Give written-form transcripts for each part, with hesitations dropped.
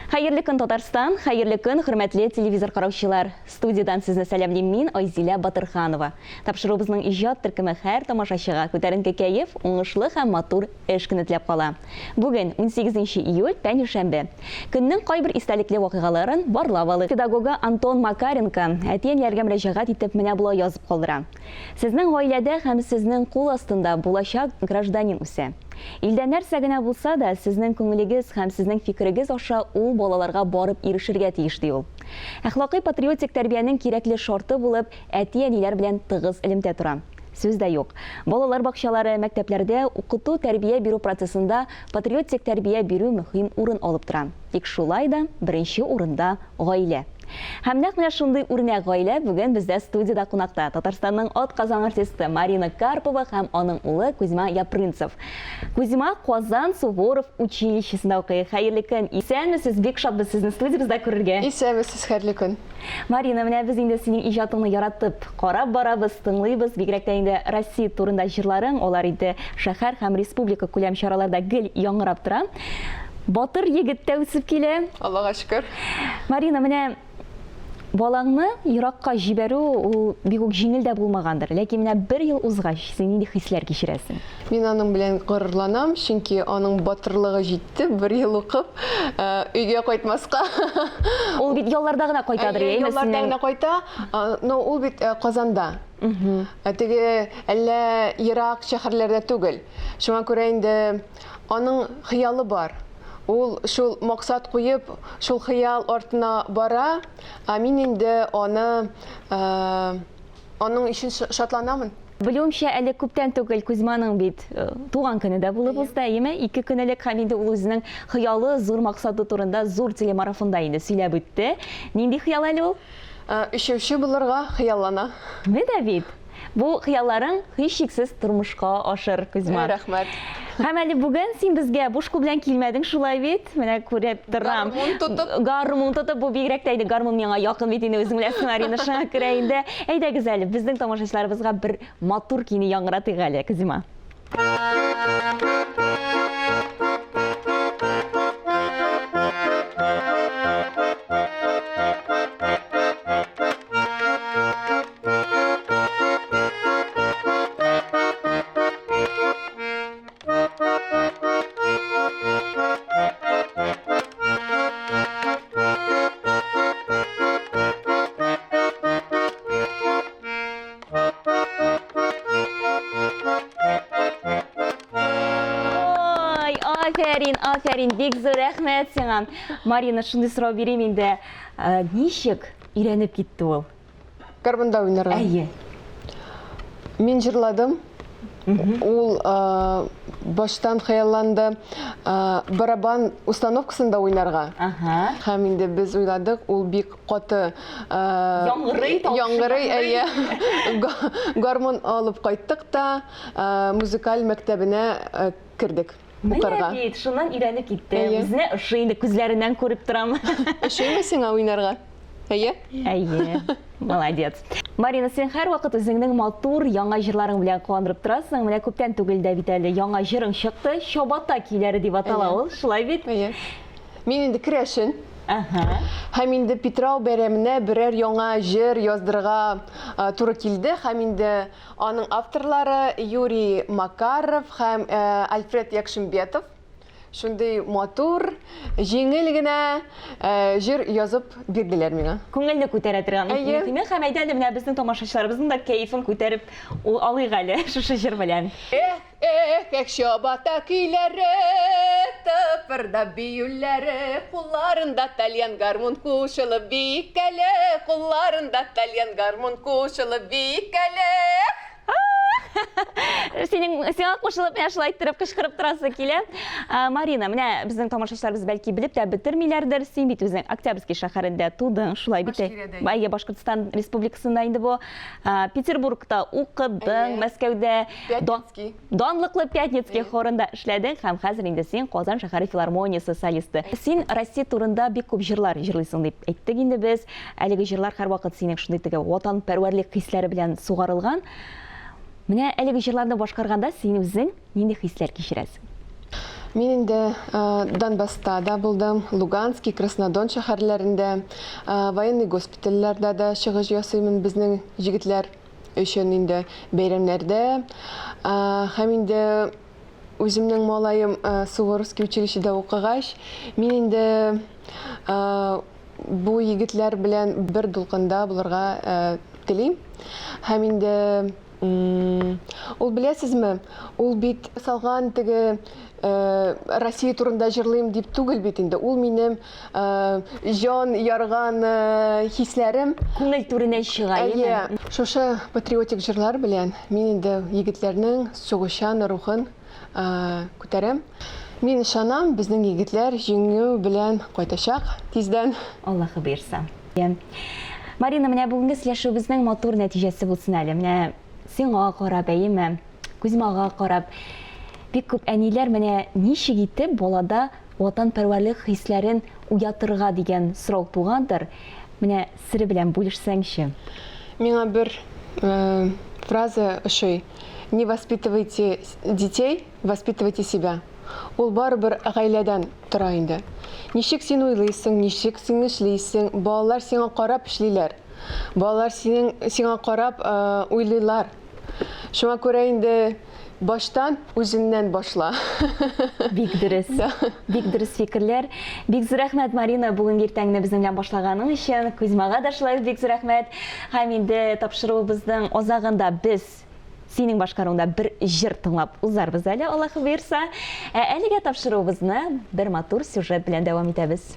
Хәерле көн, Татарстан! Хәерле көн, хөрмәтле телевизор караучылар! Студиядән сезне сәламлим мин, Айзилә Батырханова. Тапшыруыбызның иҗат төркеме һәр тамашачыга күтәренке кәеф, уңышлы һәм матур эш көне теләп кала. Бүген, унсигезенче июль, пәнҗешәмбе. Көннең кайбер истәлекле вакыйгаларын барлап алыйк. Педагогы Антон Макаренко әти-әниләргә мөрәҗәгать итеп менә болай язып калдыра. Сезнең гаиләдә һәм сезнең кул астында булачак гражданин үсә. Илдә нәрсә генә булса да, сезнең күңелегез һәм сезнең фикерегез аша ул балаларга барып ирешергә тиеш, ди ул. Әхлакый-патриотик тәрбиянең кирәкле шарты булып, әти-әниләр белән тыгыз элемтә тора. Сүз дә юк, балалар бакчалары, мәктәпләрдә укыту-тәрбия бирү процессында патриотик тәрбия бирү мөһим урын алып тора. Тик шулай да беренче урында, гаилә. Һәм нәкъ менә шундый үрнәк гаилә бүген бездә студиядә кунакта. Татарстанның атказанган артисты Марина Карпова һәм аның улы Кузьма Япрынцев. Кузьма Казан Суворов училищесында укый. Хәерле көн! Исәнмесез, бик шатбыз сезне студиябездә күрергә. Исәнмесез, хәерле көн. Марина, менә без инде синең иҗатыңны яратып карап барабыз, тыңлыйбыз. Бигрәк тә инде Россия турында җырларың, алар инде шәһәр һәм республика күләм чараларда гел яңгырап тора. Батыр егет тә үсеп килә. Аллага шөкер. Марина, менә балаңны еракка җибәрү ул бик үк җиңел дә булмагандыр. Ләкин менә бер ел узгач, син нинди хисләр кичерәсең? Мин аның белән горурланам, чөнки аның батырлыгы җитте, бер ел укып, өйгә кайтмаска. Ул бит ялларда гына кайтадыр, әйеме? Ялларда гына кайта, но ул бит Казанда. Ә теге әллә ерак шәһәрләрдә түгел. Шуңа күрә инде Аның хыялы бар. Ул шул максат куеп, шул хыял артына бара, ә мин инде аны аның өчен шатланамын. Белүемчә, әле күптән түгел Кузьманың бит туган көне дә булып узды, әйеме? Ике көн элек һәм инде ул үзенең хыялы, зур максаты турында зур телемарафонда инде сөйләп үтте. Нинди хыял әле ул? Өчәүче булырга хыяллана. Менә бит! Бу хыялларың һичшиксез тормышка ашыр, Кузьма. Рәхмәт. Һәм әле бүген син безгә буш кул белән килмәдең, шулай бит? Менә күреп торам. Гармун тотып. Гармун тотып, бу бигрәк тә инде гармун миңа якын бит инде, үзең беләсең, Марина, шуңа күрә инде. Әйдәгез әле, безнең тамашачыларыбызга бер матур көйне яңгыратыйк әле, Кузьма. Ой, афәрин, афәрин, бик зур рәхмәт сиңа. Марина, шундый сорау бирим инде. Э, ничек өйрәнеп китте ул? Гармунда уйнарга. Әйе. Мин җырладым. Ул баштан хыялланды барабан установкасында уйнарга. Ага. Һәм инде без уйладык, ул бик каты яңгырый, яңгырый, әйе. Гармун алып кайттык та музыкаль мәктәбенә кердек. Менә бит, шуннан өйрәнеп китте. Үзенә ошый инде, күзләреннән күреп торам. Ошыймы сиңа уйнарга? Әйе? Әйе. Молодец. Марина, син һәрвакыт үзеңнең матур яңа җырларың белән куандырып торасың. Менә күптән түгел дә бит әле яңа җырың чыкты. Чабата көйләре дип атала ул, шулай бит? Әйе. Мин инде керәшен. Ага. Һәм инде Питрау бәйрәменә берәр яңа җыр яздырырга туры килде. Һәм инде Аның авторлары Юрий Макаров һәм Альфред Якшимбетов. Шундый матур, җиңел генә җыр язып бирделәр миңа. Күңелне күтәрә торган мөһиме һәм әйдә әле менә безнең тамашачыларыбызның да кәефен күтәреп алыйк әле шушы җыр белән. Эх, эх, эх, чабата көйләре, тыпырдап биюләре, кулларында тальян гармун кушылып биик әле, кулларында тальян гармун кушылып биик әле. Синең сиңа кушылып менә шулай иттереп кычкырып торасы килә. Марина, менә безнең тамашачыларыбыз бәлки белеп тә бетермиләрдер. Син бит үзең Октябрьский шәһәрендә тудың, шулай бит? Башкириядә. Башкортстан Республикасында инде бу. Петербургта укыдың, Мәскәүдә Пятницкий. Данлыклы Пятницкий хорында эшләдең һәм хәзер инде син Казан шәһәре филармониясе солисты. Син Россия турында бик күп җырлар җырлыйсың дип әйттек инде без. Әлеге җырлар һәрвакыт синең шундый теге ватанпәрвәрлек хисләре белән сугарылган. Менә әлеге җырларны башкарганда син үзең нинди хисләр кичерәсең? Мин инде Донбасста да булдым, Луганский, Краснодон шәһәрләрендә, военный госпитальләрдә дә чыгыш ясыймын безнең җегетләр өчен инде бәйрәмнәрдә. Һәм инде үземнең малаем Суворовский училищеда укыгач, мин инде бу егетләр белән бер дулкында булырга телим. Һәм инде Ул беләсезме, ул бит салган теге э, Россия турында җырлыйм дип түгел бит инде. Ул минем э, җан ярган э, хисләрем. Күңел түренә чыга, әйеме? Шушы патриотик җырлар белән мин инде егетләрнең сугышчан рухын күтәрәм. Мин ышанам, безнең егетләр җиңү белән кайтачак тиздән. Аллаһы боерса. Марина, менә бүгенге сөйләшүебезнең матур нәтиҗәсе булсын әле. Менә сиңа карап, әйеме, Кузьмага карап, бик күп әниләр менә ничек итеп балада ватанпәрвәрлек хисләрен уятырга дигән сорау тугандыр. Менә сере белән бүлешсәңче. Миңа бер фраза ошый. Не воспитывайте детей, воспитывайте себя. Ул барыбер гаиләдән тора инде. Ничек син уйлыйсың, ничек син эшлисең, балалар сиңа карап эшлиләр. Балалар синең сиңа карап уйлыйлар. Шуңа күрә инде баштан үзеннән башла. Бик дөрес. Бик дөрес фикерләр. Бик зур рәхмәт, Марина, бүгенге иртәңне безнең белән башлаганың өчен. Кузьмага да шулай бик зур рәхмәт. Һәм инде тапшыруыбызның азагында без синең башкаруыңда бер җыр тыңлап узарбыз әле, Аллаһы боерса. Ә әлегә тапшыруыбызны бер матур сюжет белән дәвам итәбез.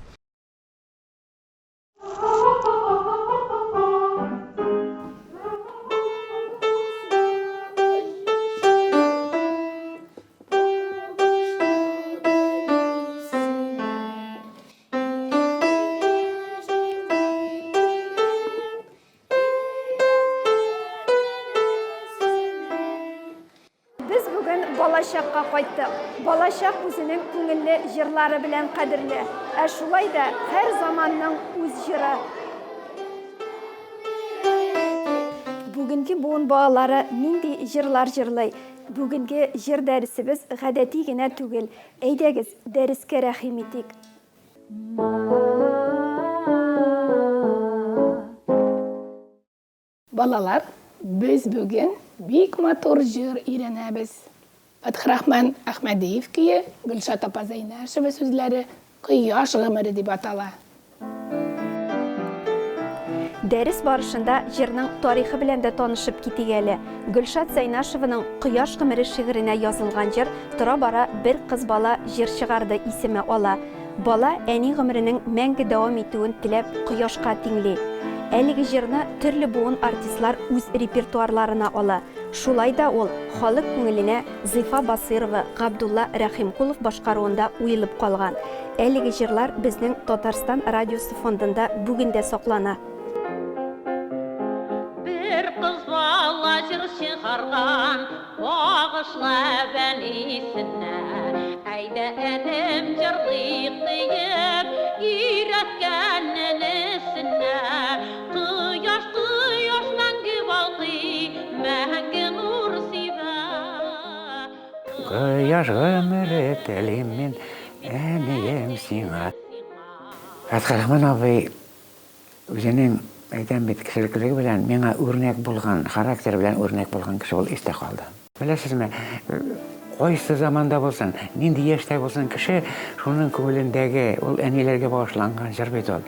Без бүген балачакка кайттык. Балачак үзенең күңелле җырлары белән кадерле. Ә шулай да һәр заманның үз җыры. Бүгенге буын балалары нинди җырлар җырлый? Бүгенге җыр дәресебез гадәти генә түгел. Әйдәгез, дәрескә рәхим итик. Балалар, без бүген бик матур җыр өйрәнәбез. Фәтхрахман Әхмәдиев көе, Гөлшат апа Зәйнәшева сүзләре Кояш гомере дип атала. Дәрес барышында җырның тарихы белән дә танышып китик әле. Гөлшат Зәйнашеваның Кояш гомере шигыренә язылган җыр тора-бара бер кыз бала җыр чыгарды исеме ала. Бала әни гомеренең мәңге дәвам итүен теләп кояшка тиңли. Әлеге җырны төрле буын артистлар үз репертуарларына ала. Шулай да ул халык күңеленә Зифа Басыйрова, Габдулла Рәхимкулов башкаруында уелып калган. Әлеге җырлар безнең Татарстан радиосы фондында бүген дә саклана. Бер кыз бала җыр чыгарган, Багышла әнисенә. Әйдә, энем, җырлыйк диеп, Өйрәткән энесенә. Кояш, кояш мәңге балкый, Мәңге нур сибә. Кояш гомере телим мин, әнием сиңа. Фәтхерахман абый Үзенең, әйтәм бит, кешелеклелеге белән миңа үрнәк булган, характеры белән үрнәк булган кеше ул истә калды. Беләсезме, кайсы заманда булсын, нинди яшьтә булсын кеше, шуның күңелендәге, ул әниләргә багышланган җыр бит ул.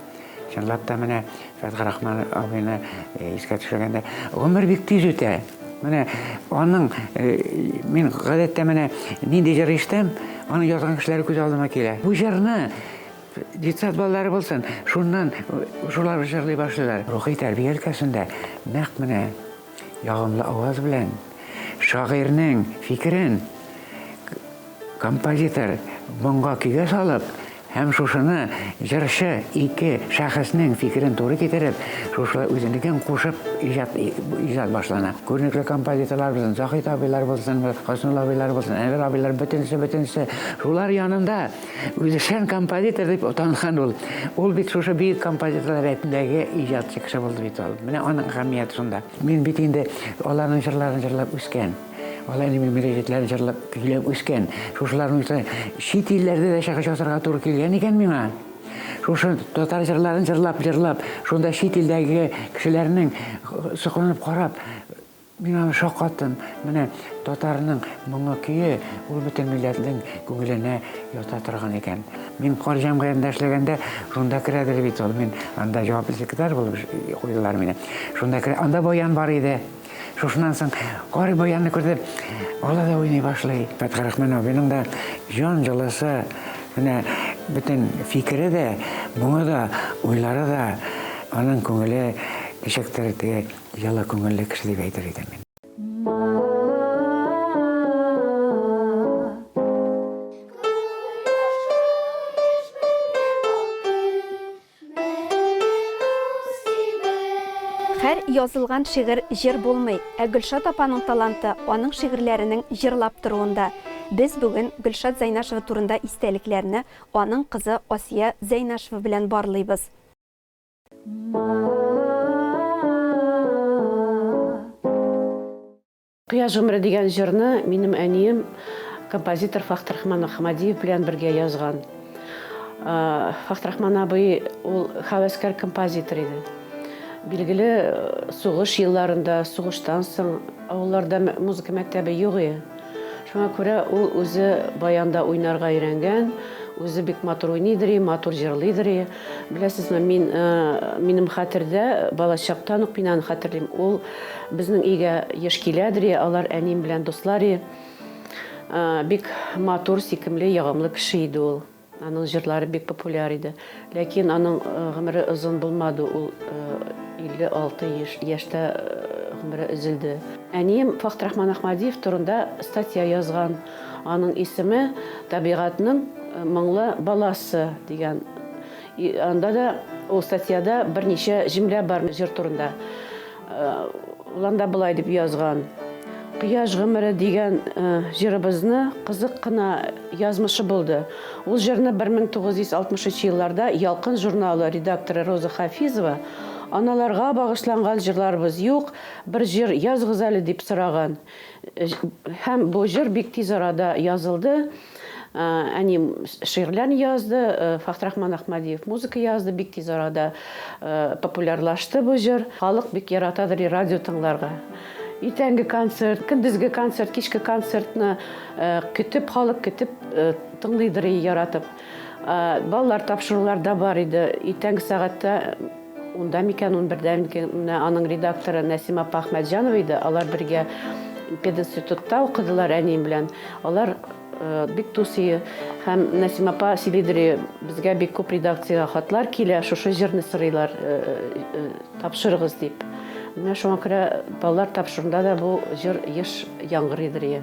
Чынлап та менә Фәтхрахман абыйны искә төшергәндә, гомер бик тиз үтә. Менә аның, мин гадәттә менә нинди җыр ишетәм, аның язган кешеләре күз алдыма килә. Бу җырны Детсад балалары булсын, шуннан шулар җырлый башлыйлар. Рухи тәрбия өлкәсендә нәкъ менә ягымлы аваз белән шагыйрьнең фикерен композитор моңга көйгә салып һәм шушыны җырчы ике шәхеснең фикерен туры китереп, шушылай үзенекен кушып иҗат иҗат башлана. Күренекле композиторлар булсын, Заһит абыйлар булсын, Хаснулла абыйлар булсын, Әнвәр абыйлар, бөтенесе, бөтенесе шулар янында Үзешчән композитор дип атанган ул. Ул бит шушы бөек композиторлар рәтендәге иҗатчы кеше булды бит ул. Менә аның әһәмияте шунда. Мин бит инде аларның җырларын җырлап үскән. Алар инде минем мөрәҗәгатьләрен җырлап, көйләп үскән. Шушыларның чит илләрдә дә чыгыш ясарга туры килгән икән миңа. Шушы татар җырларын җырлап, җырлап, шунда чит илдәге кешеләрнең сокланып карап, мин аны шаккаттым. Менә татарның моңы көе ул бөтен милләтнең күңеленә ята торган икән. Мин кар җәмгыятендә эшләгәндә шунда керәдер бит ул. Мин анда җаваплы секретарь булып куйдылар мине. Шунда керә, анда баян бар иде. Шушыннан соң карый баянны күрде, ала да уйный башлый. Фәтхерахман абыйның да җан җылысы, менә бөтен фикере дә, моңы да, уйлары да, аның күңеле ничектер теге җылы күңелле кеше дип әйтер идем мин. Һәр язылган шигырь җыр булмый, ә Гөлшат апаның таланты аның шигырьләренең җырлап торуында. Без бүген Гөлшат Зәйнашева турында истәлекләрне аның кызы Асия Зәйнашева белән барлыйбыз. Кояш гомере дигән җырны минем әнием композитор Фахтрахман Ахмадиев белән бергә язган. Фахтрахман абый ул хәвәскәр композитор иде. Билгеле, сугыш елларында, сугыштан соң авылларда музыка мәктәбе юк иде. Шуңа күрә ул үзе баянда уйнарга өйрәнгән, үзе бик матур уйныйдыр, матур җырлыйдыр. Беләсезме, мин минем хәтердә, балачактан ук мин аны хәтерлим. Ул безнең өйгә еш киләдер, алар әнием белән дуслар. Бик матур, сөйкемле, ягымлы кеше иде ул. Аның җырлары бик популяр иде. Ләкин аның гомере озын булмады, ул 56 яшьтә гомере өзелде. Әнием Фахтрахман Әхмәдиев турында статья язган. Аның исеме Табигатьнең моңлы баласы дигән. Анда да ул статьяда берничә җөмлә бар җыр турында. Ул анда болай дип язган. Кояш гомере дигән җырыбызны кызык кына язмышы булды. Ул җырны 1963 елларда Ялкын журналы редакторы Роза Хафизова аналарга багышланган җырларыбыз юк, бер җыр языгыз әле дип сораган. Һәм бу җыр бик тиз арада язылды. Әнием шигырьләрне язды, Фәхтрахман Әхмәдиев музыка язды, бик тиз арада популярлашты бу җыр. Халык бик яратадыр радио тыңларга. Иртәнге концерт, көндезге концерт, кичке концертны көтеп, халык көтеп тыңлыйдыр яратып. Балалар тапшырулар да бар иде. Иртәнге сәгатьтә Унда микән, унбердә микән, менә аның редакторы Нәсимә апа Әхмәтҗанова иде. Алар бергә пединститутта укыдылар әнием белән. Алар э, бик дус ие. Һәм Нәсимә апа сөйлидер, безгә бик күп редакциягә хатлар килә, шушы җырны сорыйлар, э, э, тапшырыгыз дип. Менә шуңа күрә балалар тапшыруында да бу җыр еш яңгырыйдыр ие.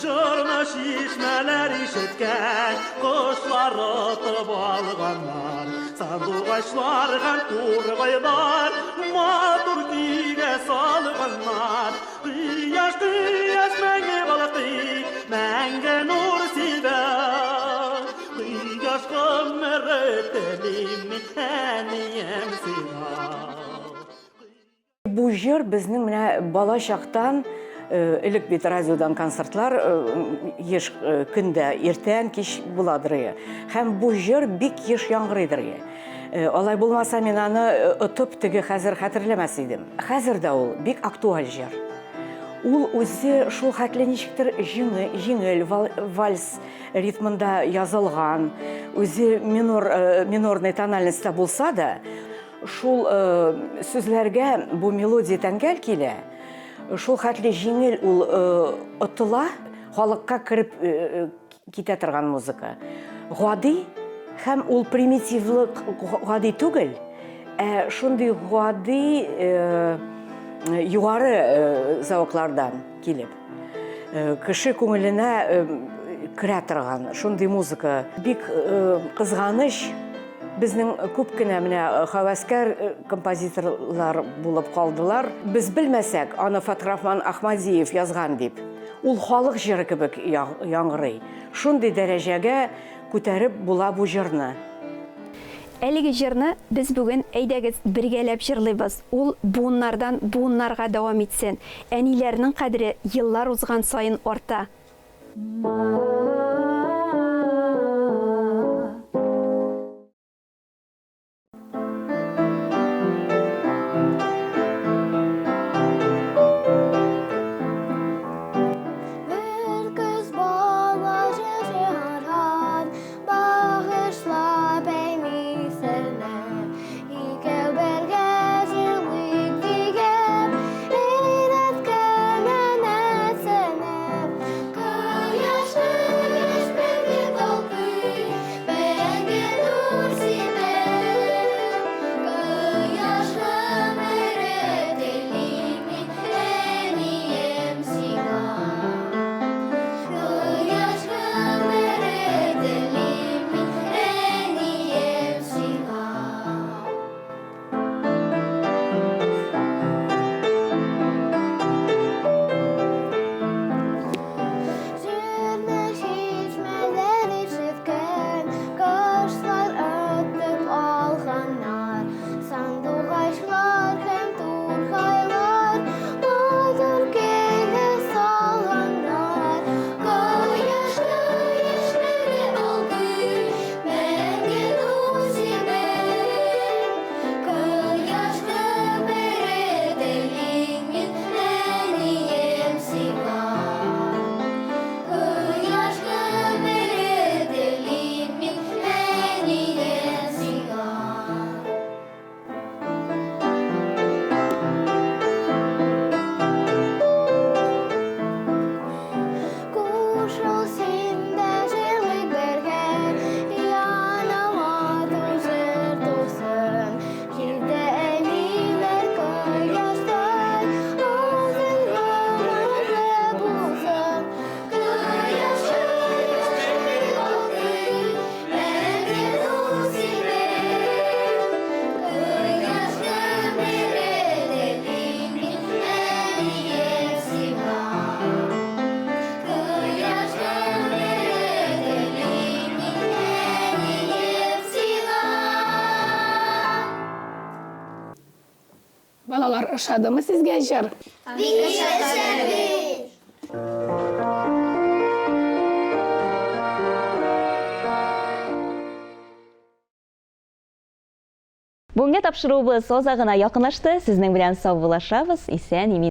Җырны чишмәләр ишеткән, кошлар отып алганнар. Сандугачлар һәм тургайлар матур көйгә салганнар. Кояш, кояш мәңге балкый, мәңге нур сибә. Кояш гомере телим мин, әнием сиңа. Бу җыр безнең менә бала чактан э, элек бит радиодан концертлар э, еш э, көндә иртән кич буладыр. Һәм бу җыр бик еш яңгырыйдыр. Алай булмаса мин аны отып теге хәзер хәтерләмәс идем. Хәзер дә ул бик актуаль җыр. Ул үзе шул хәтле ничектер җиңел, җиңел вальс ритмында язылган, үзе минор, э, минорный тональностьта булса да, шул э, сүзләргә бу мелодия тәңгәл килә, шул хәтле җиңел ул э, отыла, халыкка кереп китә торган музыка. Гади һәм ул примитивлык гади түгел, ә шундый гади югары зәвыклардан килеп. Э, кеше күңеленә э, керә торган шундый музыка. Бик э, кызганыч, безнең күп кенә менә хәвәскәр композиторлар булып калдылар. Без белмәсәк, аны Фәтхрахман Ахмадиев язган дип. Ул халык җыры кебек яңгырый. Шундый дәрәҗәгә күтәреп була бу җырны. Әлеге җырны без бүген, әйдәгез, бергәләп җырлыйбыз. Ул буыннардан буыннарга дәвам итсен. Әниләрнең кадере еллар узган саен арта. Бер көз бала җыр чыгарган, Багышлап әнисенә. Икәү бергә җырлыйк диеп, Өйрәткән әнәсенә. Кояш көмеш мәңге балкый, Мәңге нур сибә. Кояш гомере телим мин, Әнием сиңа. Кояш гомере телим мин, Әнием сиңа. Җирне чишмәләр ишеткән, Кошлар атып алганнар. Сандугачлар һәм тургайлар Матур көйгә салганнар. Кояш көмешләре алгый, Мәңге нур сибә. Кояш гомере телим мин, Әнием сиңа. Кояш гомере телим мин, Әнием сиңа. Кушыл син дә җырлыйк бергә, Яныма җыр тусын. Җирдә әниләр кояштай, Озын гомерле булсын. Кояш, кояш балкый, Мәңге нур сибә. Кояш гомере телим мин, Әнием сиңа. Кояш гомере телим мин, Әнием сиңа. Балалар, ошадымы сезгә җыр? Бик ошады! Бүгенге тапшыруыбыз азагына якынлашты. Сезнең белән саубуллашабыз. Исән-имин.